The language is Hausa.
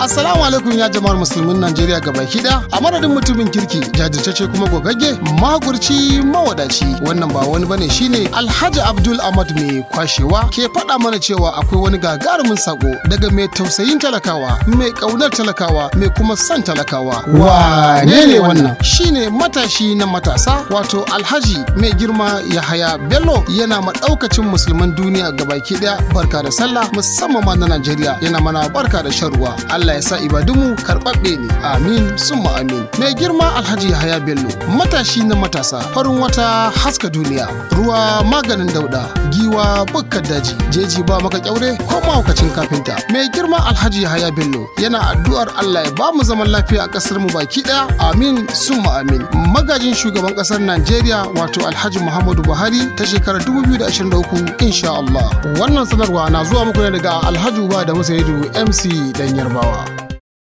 Assalamu alaikum ya jama'ar musulmin Najeriya gabaki ɗaya. A madadin mutumin kirki, jajirtacce kuma gogagge, magurci, mawadaci, wannan ba wani bane, shine Alhaji Abdul Ahmad mai kwashewa, ke faɗa mana cewa akwai wani gagarumin sako daga mai tausayin talakawa, mai ƙaunar talakawa, mai kuma son talakawa. Wane ne wannan? Shine matashi na matasa, wato Alhaji mai girma Yahaya Bello. Yana ma ɗaukacin musulman duniya gabaki ɗaya barka da sallah, musamman ma na Najeriya. Yana mana barka da shan ruwa. Allah ya sa ibadunmu karɓaɓɓe ne, amin summa amin. Mai girma Alhaji Yahaya Bello, matashi na matasa, farin wata haska duniya, ruwa maganin dauda, giwa bukkar daji, jeji ba maka kyaure ko mahaukacin kafinta. Mai girma Alhaji Yahaya Bello yana addu'ar Allah ya ba mu zaman lafiya a ƙasar mu baki ɗaya, amin summa amin. Magajin shugaban ƙasar Najeriya, wato Alhaji Muhammadu Buhari, ta shekarar 2023 insha Allah. Wannan sanarwa na zuwa muku ne daga Alhaji Uba da Musaidu MC Dan Yarbawa.